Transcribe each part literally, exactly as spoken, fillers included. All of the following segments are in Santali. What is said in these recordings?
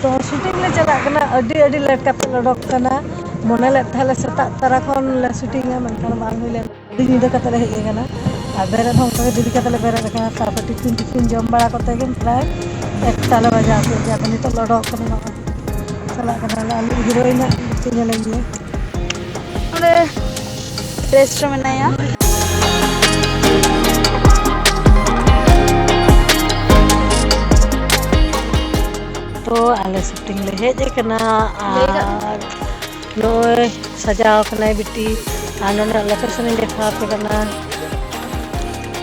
ᱛᱚ ᱥᱩᱴᱤᱝ ᱞᱮ ᱪᱟᱞᱟᱜ ᱠᱟᱱᱟ, ᱟᱹᱰᱤ ᱟᱹᱰᱤ ᱞᱮᱴ ᱠᱟᱛᱮ ᱞᱮ ᱚᱰᱚᱠ ᱠᱟᱱᱟ᱾ ᱢᱚᱱᱮ ᱞᱮᱫ ᱛᱟᱦᱮᱸ ᱞᱮ ᱥᱮᱛᱟᱜ ᱛᱟᱨᱟ ᱠᱷᱚᱱ ᱞᱮ ᱥᱩᱴᱤᱝᱟ, ᱢᱮᱱᱠᱷᱟᱱ ᱵᱟᱝ ᱦᱩᱭ ᱞᱮᱱᱟ᱾ ᱟᱹᱰᱤ ᱧᱤᱫᱟᱹ ᱠᱟᱛᱮ ᱞᱮ ᱦᱮᱡ ᱟᱠᱟᱱᱟ᱾ ᱟᱨ ᱵᱮᱨᱮᱫ ᱦᱚᱸ ᱚᱱᱠᱟ ᱜᱮ ᱫᱮᱨᱤ ᱠᱟᱛᱮ ᱞᱮ ᱵᱮᱨᱮᱫ ᱟᱠᱟᱱᱟ᱾ ᱛᱟᱨᱯᱚᱨ ᱴᱤᱯᱷᱤᱱ ᱴᱤᱯᱷᱤᱱ ᱡᱚᱢ ᱵᱟᱲᱟ ᱠᱟᱛᱮ ᱜᱮ ᱯᱨᱟᱭ ᱮᱠᱴᱟ ᱞᱮ ᱵᱟᱡᱟᱣ ᱠᱮᱫ ᱜᱮ᱾ ᱟᱫᱚ ᱱᱤᱛᱚᱜ ᱞᱮ ᱚᱰᱚᱠ ᱠᱟᱱᱟ, ᱱᱚᱜᱼᱚᱭ ᱪᱟᱞᱟᱜ ᱠᱟᱱᱟ ᱞᱮ᱾ ᱟᱞᱮ ᱦᱤᱨᱳᱭᱤᱱᱟᱜ ᱧᱮᱞᱮ ᱜᱮᱭᱟ᱾ ᱚᱸᱰᱮ ᱨᱮᱥᱴ ᱨᱮ ᱢᱮᱱᱟᱭᱟ᱾ ᱛᱚ ᱟᱞᱮ ᱥᱩᱴᱤᱝ ᱞᱮ ᱦᱮᱡ ᱟᱠᱟᱱᱟ᱾ ᱞᱟᱹᱭ ᱠᱟᱜ ᱟᱨ ᱱᱚᱜᱼᱚᱭ ᱥᱟᱡᱟᱣ ᱠᱟᱱᱟᱭ ᱵᱤᱴᱤ᱾ ᱟᱨ ᱱᱚᱰᱮᱱᱟᱜ ᱞᱳᱠᱮᱥᱚᱱ ᱤᱧ ᱫᱮᱠᱷᱟᱣ ᱟᱯᱮ ᱠᱟᱱᱟ᱾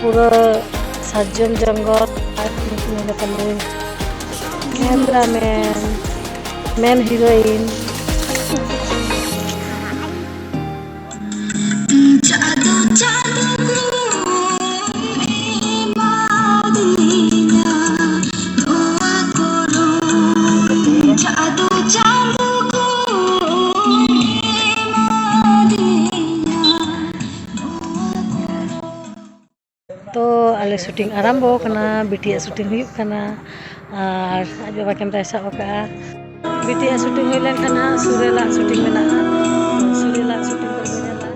ᱯᱩᱨᱟᱹ ᱥᱟᱨᱡᱚᱢ ᱡᱚᱝᱜᱚᱞ᱾ ᱟᱨ ᱱᱩᱠᱤᱱ ᱫᱚ ᱛᱟᱞᱮ ᱠᱮᱢᱨᱟᱢᱮᱱ, ᱢᱮᱱ ᱦᱤᱨᱳᱭᱤᱱ᱾ ᱪᱟᱸᱫᱚ ᱪᱟᱸᱫᱚ ᱠᱚ ᱮᱢᱟᱫᱤᱧᱟ, ᱱᱚᱣᱟ ᱠᱚᱨᱚᱱ᱾ ᱪᱟᱸᱫᱚ ᱪᱟᱸᱫᱚ ᱠᱚ ᱮᱢᱟᱫᱤᱧᱟ, ᱱᱚᱣᱟ ᱠᱚᱨᱚᱱ᱾ ᱛᱚ ᱟᱞᱮ ᱥᱩᱴᱤᱝ ᱟᱨᱟᱢᱵᱚ ᱠᱟᱱᱟ, ᱵᱤᱴᱤᱭᱟᱜ ᱥᱩᱴᱤᱝ ᱦᱩᱭᱩᱜ ᱠᱟᱱᱟ ᱟᱨ ᱟᱡ ᱵᱟᱵᱟ ᱠᱮᱢᱨᱟᱭ ᱥᱟᱵ ᱟᱠᱟᱫᱼᱟ᱾ ᱵᱤᱴᱤᱭᱟᱜ ᱥᱩᱴᱤᱝ ᱦᱩᱭ ᱞᱮᱱᱠᱷᱟᱱ ᱦᱟᱸᱜ ᱥᱩᱨᱮᱞᱟᱜ ᱥᱩᱴᱤᱝ ᱢᱮᱱᱟᱜᱼᱟ, ᱥᱩᱨᱮᱞᱟᱜ ᱥᱩᱴᱤᱝ ᱠᱚᱨᱮ ᱵᱚᱱ ᱧᱮᱞᱟ᱾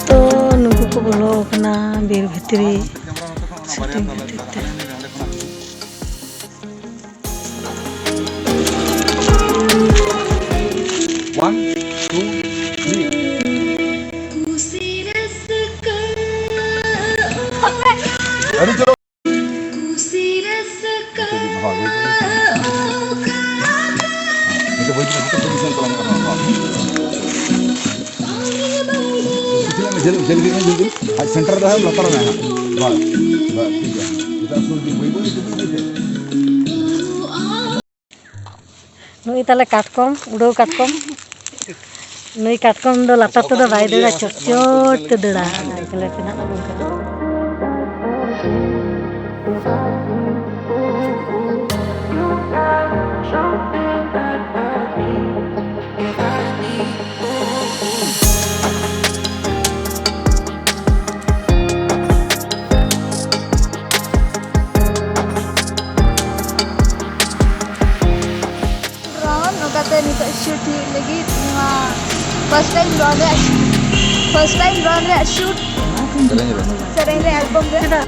ᱛᱚ ᱱᱩᱠᱩ ᱠᱚ ᱵᱚᱞᱚ ᱟᱠᱟᱱᱟ ᱵᱤᱨ ᱵᱷᱤᱛᱨᱤ ᱥᱩᱴᱤᱝ ᱠᱷᱟᱹᱛᱤᱨ ᱛᱮ᱾ One, two, three. ᱟᱹᱰᱤ ᱪᱚᱨᱚᱠ᱾ ᱦᱳᱭ, ᱦᱳᱭ᱾ ᱱᱤᱛᱚᱜ ᱵᱟᱹᱭ ᱵᱟᱹᱭ ᱛᱮ ᱯᱚᱡᱤᱥᱚᱱ ᱛᱟᱞᱟᱝ ᱠᱟᱱᱟ᱾ ᱡᱷᱟᱹᱞ, ᱡᱷᱟᱹᱞ ᱜᱮ, ᱡᱷᱟᱹᱞ ᱜᱮ᱾ ᱟᱡ ᱥᱮᱱᱴᱟᱨ ᱨᱮ ᱞᱟᱛᱟᱨ ᱨᱮ ᱢᱮᱱᱟᱜᱼᱟ᱾ ᱵᱟᱥ, ᱵᱟᱥ, ᱴᱷᱤᱠ ᱜᱮᱭᱟ᱾ ᱮᱴᱟᱜ ᱥᱩᱨ ᱫᱤᱠ ᱵᱟᱹᱭ ᱵᱟᱹᱭ ᱛᱮ, ᱵᱟᱹᱭ ᱵᱟᱹᱭ ᱛᱮ᱾ ᱱᱩᱭ ᱛᱟᱞᱮ ᱠᱟᱴᱠᱚᱢ, ᱩᱰᱟᱹᱣ ᱠᱟᱴᱠᱚᱢ᱾ ᱱᱩᱭ ᱠᱟᱴᱠᱚᱢ ᱫᱚ ᱞᱟᱛᱟᱨ ᱛᱮᱫᱚ ᱵᱟᱭ ᱫᱟᱹᱲᱟ, ᱪᱚᱴ ᱪᱚᱴ ᱛᱮ ᱫᱟᱹᱲᱟ᱾ ᱧᱮᱞᱮ ᱯᱮ ᱱᱟᱜ ᱱᱚᱝᱠᱟ᱾ ᱞᱟᱹᱜᱤᱫ ᱱᱚᱣᱟ first time drone ᱨᱮᱭᱟᱜ, first time drone ᱨᱮᱭᱟᱜ shoot ᱥᱮᱨᱮᱧ ᱨᱮ᱾ ᱥᱮᱨᱮᱧ ᱨᱮ, album ᱨᱮ᱾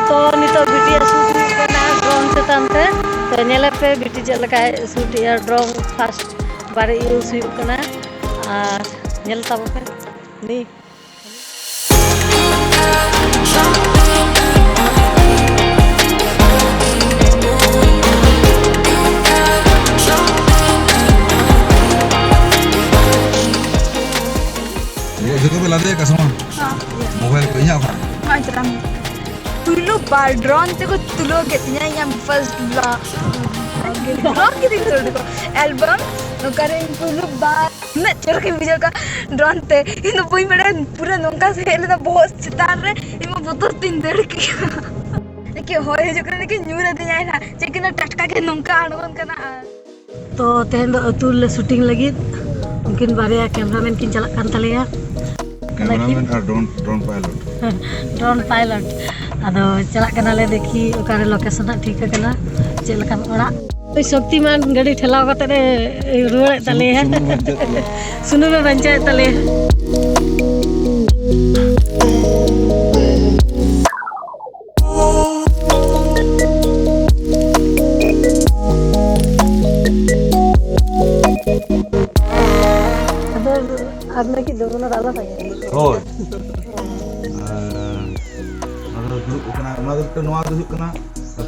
ᱛᱚ, ᱱᱤᱛᱚᱜ ᱵᱤᱴᱤᱭᱟᱜ shoot ᱦᱩᱭᱩᱜ ᱠᱟᱱᱟ drone ᱪᱮᱛᱟᱱ ᱛᱮ᱾ ᱛᱚ, ᱧᱮᱞᱮᱫ ᱯᱮ ᱵᱤᱴᱤ ᱪᱮᱫ ᱞᱮᱠᱟᱭ shoot ᱮᱜᱼᱟ, drone first ᱵᱟᱨ use ᱦᱩᱭᱩᱜ ᱠᱟᱱᱟ᱾ ᱟᱨ ᱧᱮᱞ ᱛᱟᱵᱚᱱ ᱯᱮ ᱱᱤ᱾ ᱡᱚᱛᱚ ᱯᱮ ᱞᱟᱫᱮ ᱟᱠᱟᱫ ᱥᱮ ᱵᱟᱝ? ᱦᱮᱸ᱾ Mobile ᱠᱚ ᱤᱧᱟᱹᱜ ᱚᱠᱟ? ᱱᱚᱜᱼᱚᱭ ᱪᱟᱞᱟᱜ ᱢᱮ᱾ ᱯᱩᱭᱞᱩ ᱵᱟᱨ drone ᱛᱮᱠᱚ ᱛᱩᱞᱟᱹᱣ ᱠᱮᱫ ᱛᱤᱧᱟ ᱤᱧᱟᱹᱜ first vlog᱾ Vlog ᱜᱮ ᱫᱤᱱ ᱛᱩᱞᱟᱹᱣ ᱠᱚ᱾ Album ᱱᱚᱝᱠᱟ ᱨᱮ ᱤᱧ ᱯᱩᱭᱞᱩ ᱵᱟᱨ ᱩᱱᱟᱹᱜ ᱪᱚᱨᱚᱠ ᱤᱧ ᱵᱩᱡᱷᱟᱹᱣ ᱠᱟᱜ drone ᱛᱮ᱾ ᱤᱧ ᱫᱚ ᱵᱟᱹᱧ ᱵᱟᱲᱟᱭᱟ, ᱯᱩᱨᱟᱹ ᱱᱚᱝᱠᱟ ᱦᱮᱡ ᱞᱮᱱᱟ ᱵᱚᱦᱚᱜ ᱪᱮᱛᱟᱱ ᱨᱮ, ᱤᱧ ᱢᱟ ᱵᱚᱛᱚᱨ ᱛᱤᱧ ᱫᱟᱹᱲ ᱠᱮᱜᱼᱟ᱾ ᱫᱮᱠᱷᱤ ᱦᱚᱭ ᱦᱤᱡᱩᱜ ᱠᱟᱱᱟ, ᱫᱮᱠᱷᱤ ᱧᱩᱨ ᱟᱹᱫᱤᱧᱟᱭ ᱱᱟᱦᱟᱜ, ᱪᱮᱫ ᱠᱟᱱᱟ ᱴᱟᱴᱠᱟ ᱜᱮ ᱱᱚᱝᱠᱟ ᱟᱬᱜᱚᱱ ᱠᱟᱱᱟ᱾ ᱟᱨ ᱛᱚ ᱛᱮᱦᱮᱧ ᱫᱚ ᱟᱹᱛᱩ ᱨᱮᱞᱮ shooting ᱞᱟᱹᱜᱤᱫ, ᱩᱱᱠᱤᱱ ᱵᱟᱨᱭᱟ cameraman ᱠᱤᱱ ᱪᱟᱞᱟᱜ ᱠᱟᱱ ᱛᱟᱞᱮᱭᱟ᱾ Cameraman ᱟᱨ drone, drone pilot᱾ Drone pilot᱾ ᱟᱫᱚ ᱪᱟᱞᱟᱜ ᱠᱟᱱᱟᱞᱮ, ᱫᱮᱠᱷᱤ ᱚᱠᱟᱨᱮ location ᱦᱟᱸᱜ ᱴᱷᱤᱠ ᱟᱠᱟᱱᱟ, ᱪᱮᱫ ᱞᱮᱠᱟᱱ ᱚᱲᱟᱜ᱾ ᱳᱭ ᱥᱚᱠᱛᱤᱢᱟᱱ ᱜᱟᱹᱰᱤ ᱴᱷᱮᱞᱟᱣ ᱠᱟᱛᱮ ᱮ ᱨᱩᱣᱟᱹᱲᱮᱫ ᱛᱟᱞᱮᱭᱟ᱾ ᱥᱩᱱᱩᱢ ᱵᱟᱧᱪᱟᱣᱮᱫ ᱛᱟᱞᱮᱭᱟ᱾ ᱟᱫᱚ ᱟᱨ ᱞᱟᱹᱜᱤᱫ ᱫᱚ ᱚᱱᱟ ᱫᱚ ᱟᱞᱟᱫᱟ ᱜᱮ᱾ ᱦᱳᱭ᱾ ᱟᱨ ᱱᱚᱣᱟ ᱫᱚ ᱫᱩᱲᱩᱵ ᱠᱟᱱᱟ, ᱱᱚᱣᱟ ᱫᱚ ᱢᱤᱫᱴᱟᱝ, ᱱᱚᱣᱟ ᱫᱚ ᱦᱩᱭᱩᱜ ᱠᱟᱱᱟ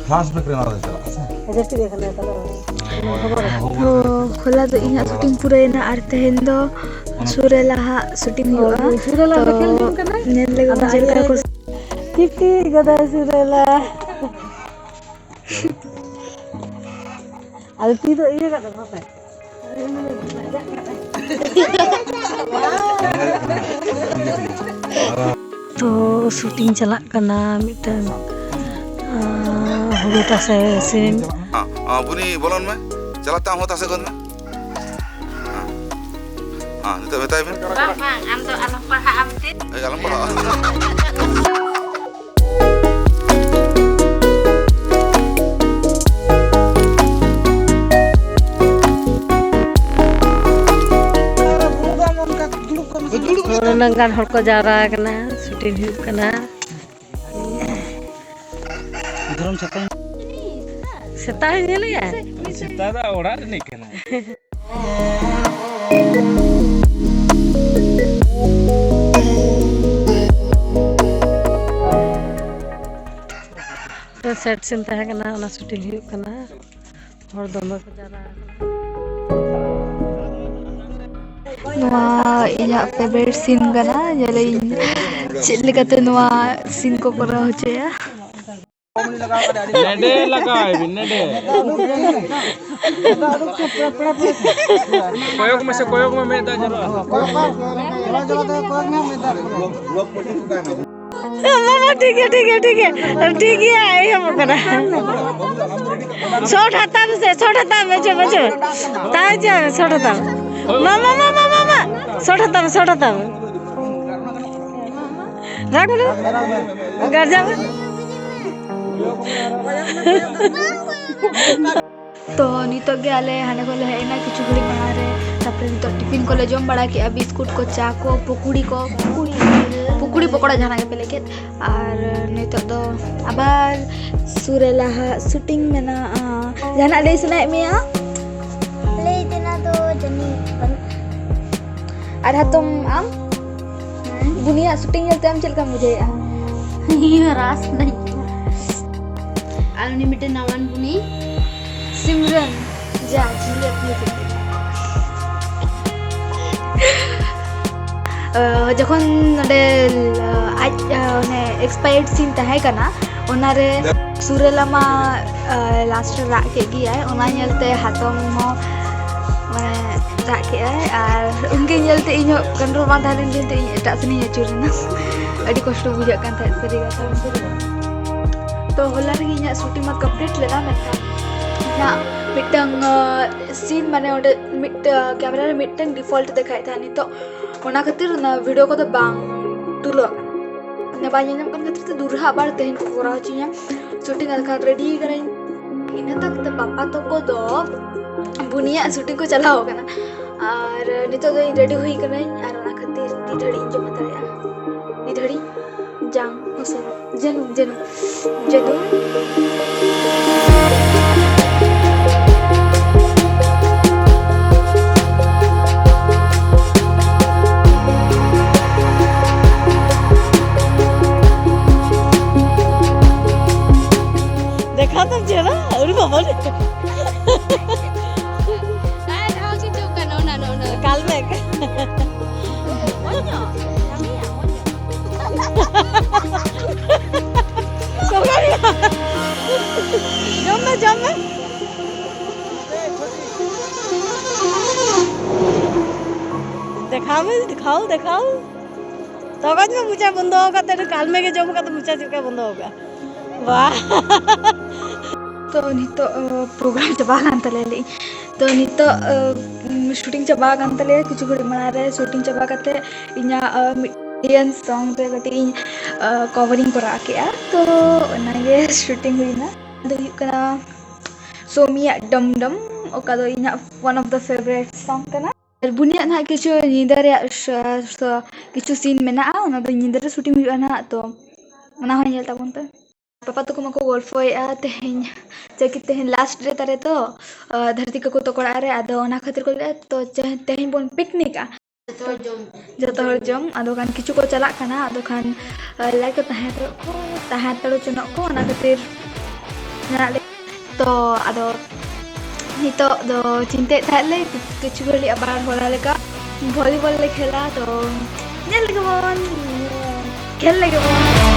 flashback ᱨᱮ ᱱᱚᱣᱟ ᱫᱚ ᱪᱟᱞᱟᱜᱼᱟ ᱥᱮ? ᱦᱮᱸ, ᱡᱟᱹᱥᱛᱤ ᱜᱮ ᱠᱟᱱᱟ, ᱛᱟᱦᱞᱮ ᱦᱳᱭ, ᱦᱳᱭ, ᱛᱚ, ᱦᱳᱭ᱾ ᱦᱚᱞᱟ ᱫᱚ ᱤᱧᱟᱜ shooting ᱯᱩᱨᱟᱹᱭᱮᱱᱟ ᱟᱨ ᱛᱮᱦᱮᱧ ᱫᱚ ᱚᱱᱟ ᱥᱩᱨᱮᱞᱟ ᱦᱟᱜ shooting ᱦᱩᱭᱩᱜᱼᱟ᱾ ᱦᱳᱭ, ᱥᱩᱨᱮᱞᱟ ᱫᱚ ᱛᱚ, ᱠᱷᱮᱞ ᱡᱚᱝ ᱠᱟᱱᱟᱭ᱾ ᱧᱮᱞ ᱞᱮᱜᱮ ᱟᱫᱚ ᱵᱚᱱ ᱪᱮᱫ ᱞᱮᱠᱟ ᱟᱡ ᱠᱚ ᱪᱤᱴᱤ ᱜᱚᱫᱟᱭ ᱥᱩᱨᱮᱞᱟ᱾ ᱟᱫᱚ ᱛᱤ ᱫᱚ ᱤᱭᱟᱹ ᱠᱟᱜ ᱛᱟᱢᱟ ᱯᱮ᱾ ᱛᱚ ᱥᱩᱴᱤᱝ ᱪᱟᱞᱟᱜ ᱠᱟᱱᱟ ᱢᱤᱫᱴᱟᱝ, ᱟᱸ, ᱦᱩᱲᱩ ᱛᱟᱥᱮ ᱥᱤᱱ᱾ ᱦᱮᱸ, ᱦᱮᱸ, ᱵᱩᱱᱤ ᱵᱚᱞᱚᱱ ᱢᱮ, ᱪᱟᱞᱟᱜ ᱛᱮ ᱟᱢ ᱦᱚᱸ ᱛᱟᱥᱮ ᱜᱚᱫ ᱢᱮ᱾ ᱦᱮᱸ, ᱦᱮᱸ, ᱱᱤᱛᱚᱜ ᱢᱮᱛᱟᱭ ᱵᱮᱱ᱾ ᱵᱟᱝ, ᱵᱟᱝ, ᱟᱢ ᱫᱚ ᱟᱞᱚᱢ ᱯᱟᱲᱦᱟᱜᱼᱟ ᱟᱢ ᱛᱮ᱾ ᱦᱳᱭ, ᱟᱞᱚᱢ ᱯᱟᱲᱦᱟᱜᱼᱟ᱾ ᱩᱱᱟᱹᱜ ᱜᱟᱱ ᱦᱚᱲ ᱠᱚ ᱡᱟᱣᱨᱟ ᱟᱠᱟᱱᱟ, ᱥᱩᱴᱤᱝ ᱦᱩᱭᱩᱜ ᱠᱟᱱᱟ᱾ ᱫᱷᱚᱨᱚᱢ ᱥᱟᱠᱟᱢ᱾ ᱥᱮᱛᱟ ᱦᱚᱸᱧ ᱧᱮᱞᱮᱭᱟ᱾ ᱥᱮᱛᱟ ᱫᱚ ᱚᱲᱟᱜ ᱨᱤᱱᱤᱡ ᱠᱟᱱᱟᱭ᱾ ᱥᱮᱴ ᱥᱤᱱ ᱛᱟᱦᱮᱸ ᱠᱟᱱᱟ, ᱚᱱᱟ ᱥᱩᱴᱤᱝ ᱦᱩᱭᱩᱜ ᱠᱟᱱᱟ᱾ ᱦᱚᱲ ᱫᱚᱢᱮ ᱠᱚ ᱡᱟᱣᱨᱟ ᱟᱠᱟᱱᱟ᱾ ᱱᱚᱣᱟ ᱤᱧᱟᱹᱜ ᱯᱷᱮᱵᱟᱨᱤᱴ ᱥᱤᱱ ᱠᱟᱱᱟ᱾ ᱧᱮᱞᱟᱹᱧ ᱪᱮᱫ ᱞᱮᱠᱟᱛᱮ ᱱᱚᱣᱟ ᱥᱤᱱ ᱠᱚ ᱠᱚᱨᱟᱣ ᱦᱚᱪᱚᱭᱟ᱾ ᱱᱮᱰᱮ ᱞᱟᱜᱟᱣᱟᱭ ᱵᱤᱱ, ᱱᱮᱰᱮ᱾ ᱠᱚᱭᱚᱜ ᱢᱮᱥᱮ, ᱠᱚᱭᱚᱜ ᱢᱮ, ᱢᱮᱫ ᱫᱟᱜ ᱡᱚᱨᱚᱜᱼᱟ᱾ ᱢᱟᱢᱟ, ᱴᱷᱤᱠ ᱜᱮᱭᱟ, ᱴᱷᱤᱠ ᱜᱮᱭᱟ, ᱴᱷᱤᱠ ᱜᱮᱭᱟ, ᱴᱷᱤᱠ ᱜᱮᱭᱟ, ᱮᱦᱚᱵ ᱠᱟᱱᱟ᱾ ᱥᱚᱴ ᱦᱟᱛᱟᱣ ᱢᱮᱥᱮ, ᱥᱚᱴ ᱦᱟᱛᱟᱣ ᱢᱮ, ᱪᱚ, ᱪᱚ᱾ ᱛᱟᱭ ᱪᱚ, ᱥᱚᱴ ᱦᱟᱛᱟᱣ᱾ ᱢᱟ, ᱢᱟ, ᱢᱟ, ᱢᱟ, ᱢᱟ, ᱢᱟ᱾ ᱥᱚᱴ ᱦᱟᱛᱟᱣ ᱢᱮ, ᱥᱚᱴ ᱦᱟᱛᱟᱣ ᱢᱮ᱾ ᱨᱟᱜ ᱢᱮ᱾ ᱜᱟᱨᱡᱟ ᱢᱮ᱾ ᱛᱚ ᱱᱤᱛᱚᱜ ᱜᱮ ᱟᱞᱮ ᱦᱟᱸᱰᱮ ᱠᱷᱚᱱ ᱞᱮ ᱦᱮᱡ ᱮᱱᱟ ᱠᱤᱪᱷᱩ ᱜᱷᱟᱹᱲᱤᱡ ᱢᱟᱲᱟᱝ ᱨᱮ᱾ ᱛᱟᱨᱯᱚᱨᱮ ᱱᱤᱛᱚᱜ ᱴᱤᱯᱷᱤᱱ ᱠᱚᱞᱮ ᱡᱚᱢ ᱵᱟᱲᱟ ᱠᱮᱜᱼᱟ, ᱵᱤᱥᱠᱩᱴ ᱠᱚ, ᱪᱟ ᱠᱚ, ᱯᱩᱠᱩᱲᱤ ᱠᱚ, ᱯᱩᱠᱩᱲᱤ ᱯᱚᱠᱚᱲᱟ ᱡᱟᱦᱟᱱᱟᱜ ᱜᱮᱯᱮ ᱞᱟᱹᱭ ᱠᱮᱫ᱾ ᱟᱨ ᱱᱤᱛᱚᱜ ᱫᱚ ᱟᱵᱟᱨ ᱥᱩᱨᱮᱞᱟᱦᱟᱜ ᱥᱩᱴᱤᱝ ᱢᱮᱱᱟᱜᱼᱟ᱾ ᱡᱟᱦᱟᱱᱟᱜ ᱞᱟᱹᱭ ᱥᱟᱱᱟᱭᱮᱫ ᱢᱮᱭᱟ? ᱞᱟᱹᱭ ᱛᱮᱱᱟᱜ ᱫᱚ ᱡᱟᱹᱱᱤᱡ ᱵᱟᱹᱱᱩᱜ᱾ ᱟᱨ ᱦᱟᱛᱚᱢ, ᱟᱢ? ᱦᱮᱸ? ᱵᱩᱱᱤᱭᱟᱜ ᱥᱩᱴᱤᱝ ᱧᱮᱞᱛᱮ ᱟᱢ ᱪᱮᱫ ᱞᱮᱠᱟᱢ ᱵᱩᱡᱷᱟᱹᱣᱮᱫᱼᱟ? ᱤᱧ ᱦᱚᱸ ᱨᱟᱥ ᱫᱟᱹᱧ᱾ ᱟᱨ ᱩᱱᱤ ᱢᱤᱫᱴᱮᱱ ᱱᱟᱣᱟᱱ ᱵᱩᱱᱤ, ᱥᱤᱢᱨᱟᱱ, ᱡᱟ ᱡᱷᱤᱞᱟᱹᱯ ᱧᱩᱛᱩᱢ᱾ ᱡᱚᱠᱷᱚᱱ ᱱᱚᱰᱮ ᱟᱡ ᱚᱱᱮ ᱮᱠᱥᱯᱟᱭᱟᱨᱰ ᱥᱤᱱ ᱛᱟᱦᱮᱸ ᱠᱟᱱᱟ, ᱚᱱᱟᱨᱮ ᱥᱩᱨᱮᱞᱟ ᱢᱟ ᱞᱟᱥᱴ ᱨᱮ ᱨᱟᱜ ᱠᱮᱫ ᱜᱮᱭᱟᱭ᱾ ᱚᱱᱟ ᱧᱮᱞᱛᱮ ᱦᱟᱛᱚᱢ ᱦᱚᱸ ᱢᱟᱱᱮ ᱨᱟᱜ ᱠᱮᱫᱟᱭ, ᱟᱨ ᱩᱱᱠᱤᱱ ᱧᱮᱞᱛᱮ ᱤᱧ ᱦᱚᱸ ᱠᱚᱱᱴᱨᱳᱞ ᱵᱟᱝ ᱛᱟᱦᱮᱸ ᱞᱮᱱ ᱛᱤᱧ ᱛᱮ ᱤᱧ ᱮᱴᱟᱜ ᱥᱮᱱᱤᱧ ᱟᱹᱪᱩᱨ ᱮᱱᱟ᱾ ᱟᱹᱰᱤ ᱠᱚᱥᱴᱚ ᱵᱩᱡᱷᱟᱹᱜ ᱠᱟᱱ ᱛᱟᱦᱮᱸᱫ ᱥᱟᱹᱨᱤ ᱠᱟᱛᱷᱟ᱾ ᱛᱚ ᱦᱚᱞᱟ ᱨᱮᱜᱮ ᱤᱧᱟᱹᱜ ᱥᱩᱴᱤᱝ ᱢᱟ ᱠᱚᱢᱯᱞᱤᱴ ᱞᱮᱱᱟ, ᱢᱮᱱᱠᱷᱟᱱ ᱤᱧᱟᱹᱜ ᱢᱤᱫᱴᱟᱝ ᱥᱤᱱ ᱢᱟᱱᱮ ᱚᱸᱰᱮ ᱢᱤᱫᱴᱟᱝ ᱠᱮᱢᱮᱨᱟ ᱨᱮ ᱢᱤᱫᱴᱟᱝ ᱰᱤᱯᱷᱚᱞᱴ ᱫᱮᱠᱷᱟᱭᱮᱫ ᱛᱟᱦᱮᱸᱫ᱾ ᱱᱤᱛᱚᱜ ᱚᱱᱟ ᱠᱷᱟᱹᱛᱤᱨ ᱚᱱᱟ ᱵᱷᱤᱰᱤᱭᱳ ᱠᱚᱫᱚ ᱵᱟᱝ ᱛᱩᱞᱟᱹᱜ ᱠᱟᱱᱟ᱾ ᱵᱟᱭ ᱧᱮᱞ ᱧᱟᱢᱚᱜ ᱠᱟᱱ ᱠᱷᱟᱹᱛᱤᱨ ᱛᱮ ᱫᱩᱨᱦᱟ ᱟᱵᱟᱨ ᱛᱮᱦᱮᱧ ᱠᱚ ᱠᱚᱨᱟᱣ ᱦᱚᱪᱚᱧᱟ᱾ ᱥᱩᱴᱤᱝ ᱟᱫᱚ ᱠᱷᱟᱱ ᱨᱮᱰᱤ ᱠᱟᱹᱱᱟᱹᱧ᱾ ᱤᱱᱟᱹ ᱛᱟᱠ ᱛᱮ ᱯᱟᱯᱟ ᱛᱟᱠᱚ ᱫᱚ ᱵᱩᱱᱤᱭᱟᱜ ᱥᱩᱴᱤᱝ ᱠᱚ ᱪᱟᱞᱟᱣ ᱠᱟᱱᱟ᱾ ᱟᱨ ᱱᱤᱛᱚᱜ ᱫᱚ ᱤᱧ ᱨᱮᱰᱤ ᱦᱩᱭ ᱠᱟᱹᱱᱟᱹᱧ, ᱟᱨ ᱚᱱᱟ ᱠᱷᱟᱹᱛᱤᱨ ᱛᱤ ᱫᱷᱟᱹᱲᱤᱡ ᱤᱧ ᱡᱚᱢ ᱦᱟᱛᱟᱲᱮᱜᱼᱟ᱾ ᱛᱤ ᱫᱷᱟᱹᱲᱤᱡ ᱡᱟᱝ ᱩᱥᱟᱹᱨᱟ᱾ ᱡᱟᱹᱱᱩᱢ, ᱡᱟᱹᱱᱩᱢ, ᱡᱟᱹᱱᱩᱢ᱾ ᱫᱮᱠᱷᱟᱣ ᱛᱟᱢ ᱪᱮᱦᱨᱟ, ᱟᱹᱣᱨᱤ ᱵᱟᱵᱟ ᱨᱮ᱾ ᱟᱨ ᱦᱟᱣ ᱪᱮᱫ ᱪᱚ ᱠᱟᱱᱟ, ᱚᱱᱟ, ᱚᱱᱟ, ᱚᱱᱟ᱾ ᱠᱟᱞᱢᱮᱜᱽ᱾ ᱢᱚᱡᱽ ᱧᱚᱜ, ᱧᱟᱢᱮᱭᱟ, ᱢᱚᱡᱽ ᱧᱚᱜ᱾ ᱡᱚᱢ ᱢᱮ, ᱡᱚᱢ ᱢᱮ᱾ ᱫᱮᱠᱷᱟᱣ ᱢᱮ, ᱫᱮᱠᱷᱟᱣ, ᱫᱮᱠᱷᱟᱣ᱾ ᱛᱚᱠᱚᱡ ᱢᱮ, ᱢᱚᱪᱟ ᱵᱚᱱᱫᱚ ᱟᱠᱟᱫ ᱛᱮ, ᱠᱟᱞᱢᱮᱜᱽ ᱮ ᱡᱚᱢ ᱟᱠᱟᱫ ᱛᱮ ᱢᱚᱪᱟ ᱪᱮᱫ ᱞᱮᱠᱟᱭ ᱵᱚᱱᱫᱚ ᱟᱠᱟᱫ᱾ ᱵᱟᱦ᱾ ᱛᱚ ᱱᱤᱛᱚᱜ, ᱚ, ᱯᱨᱳᱜᱨᱟᱢ ᱪᱟᱵᱟ ᱟᱠᱟᱱ ᱛᱟᱞᱮᱭᱟ ᱞᱟᱹᱭ᱾ ᱛᱚ ᱱᱤᱛᱚᱜ, ᱚ, ᱩᱢ, ᱥᱩᱴᱤᱝ ᱪᱟᱵᱟ ᱟᱠᱟᱱ ᱛᱟᱞᱮᱭᱟ᱾ ᱠᱤᱪᱷᱩ ᱜᱷᱟᱹᱲᱤᱡ ᱢᱟᱲᱟᱝ ᱨᱮ ᱥᱩᱴᱤᱝ ᱪᱟᱵᱟ ᱠᱟᱛᱮ ᱤᱧᱟᱹᱜ, ᱚ, ᱢᱤᱫ ᱤᱱᱰᱤᱭᱟᱱ ᱥᱚᱝ ᱨᱮ ᱠᱟᱹᱴᱤᱡ ᱤᱧ, ᱚ, ᱠᱚᱵᱷᱟᱨᱤᱝ ᱠᱚᱨᱟᱣ ᱠᱮᱜᱼᱟ᱾ ᱛᱚ ᱚᱱᱟᱜᱮ ᱥᱩᱴᱤᱝ ᱦᱩᱭᱱᱟ᱾ ᱫᱚ ᱦᱩᱭᱩᱜ ᱠᱟᱱᱟ ᱥᱳᱢᱤᱭᱟᱜ ᱰᱚᱢ ᱰᱚᱢ, ᱚᱠᱟ ᱫᱚ ᱤᱧᱟᱹᱜ one of the favourite song ᱠᱟᱱᱟ᱾ ᱟᱨ ᱵᱩᱱᱤᱭᱟᱜ ᱱᱟᱦᱟᱜ ᱠᱤᱪᱷᱩ ᱧᱤᱫᱟᱹ ᱨᱮᱭᱟᱜ ᱥ-, ᱥ-, ᱠᱤᱪᱷᱩ ᱥᱤᱱ ᱢᱮᱱᱟᱜᱼᱟ, ᱚᱱᱟ ᱫᱚ ᱧᱤᱫᱟᱹ ᱨᱮ ᱥᱩᱴᱤᱝ ᱦᱩᱭᱩᱜᱼᱟ ᱱᱟᱦᱟᱜ, ᱛᱚ ᱚᱱᱟ ᱦᱚᱸ ᱧᱮᱞ ᱛᱟᱵᱚᱱ ᱯᱮ᱾ ᱯᱟᱯᱟ ᱛᱟᱠᱚ ᱢᱟᱠᱚ ᱜᱚᱞᱯᱷᱚᱭᱮᱫᱼᱟ ᱛᱮᱦᱮᱧ, ᱪᱮᱫ ᱛᱮᱦᱮᱧ ᱞᱟᱥᱴ ᱰᱮ ᱛᱟᱞᱮ ᱛᱚ, ᱟᱨ ᱫᱷᱟᱹᱨᱛᱤ ᱠᱟᱠᱩ ᱛᱟᱠᱚ ᱚᱲᱟᱜ ᱨᱮ, ᱟᱫᱚ ᱚᱱᱟ ᱠᱷᱟᱹᱛᱤᱨ ᱠᱚ ᱞᱟᱹᱭᱮᱫᱼᱟ ᱛᱚ ᱪᱮ-, ᱛᱮᱦᱮᱧ ᱵᱚᱱ ᱯᱤᱠᱱᱤᱠᱟ᱾ ᱡᱚᱛᱚ ᱦᱚᱲ ᱡᱚᱢ᱾ ᱡᱚᱛᱚ ᱦᱚᱲ ᱡᱚᱢ, ᱟᱫᱚ ᱠᱷᱟᱱ ᱠᱤᱪᱷᱩ ᱠᱚ ᱪᱟᱞᱟᱜ ᱠᱟᱱᱟ, ᱟᱫᱚ ᱠᱷᱟᱱ, ᱟᱨ ᱞᱟᱭ ᱠᱚ ᱛᱟᱦᱮᱸ ᱦᱟᱛᱟᱲᱚᱜ ᱠᱚ, ᱛᱟᱦᱮᱸ ᱦᱟᱛᱟᱲ ᱦᱚᱪᱚᱱᱚᱜ ᱠᱚ, ᱚᱱᱟ ᱠᱷᱟᱹᱛᱤᱨ ᱢᱮᱱᱟᱜ ᱞᱮ᱾ ᱛᱚ ᱟᱫᱚ ᱱᱤᱛᱚᱜ ᱫᱚ ᱪᱤᱱᱛᱟᱹᱭᱮᱫ ᱛᱟᱦᱮᱸᱫ ᱞᱮ ᱠᱤᱪᱷᱩ ᱜᱷᱟᱹᱲᱤᱡ ᱟᱵᱟᱨ ᱦᱚᱞᱟ ᱞᱮᱠᱟ ᱵᱷᱚᱞᱤᱵᱚᱞ ᱞᱮ ᱠᱷᱮᱞᱟ, ᱛᱚ ᱧᱮᱞ ᱞᱮᱜᱮ ᱵᱚᱱ᱾ ᱠᱷᱮᱞ ᱞᱮᱜᱮ ᱵᱚᱱ᱾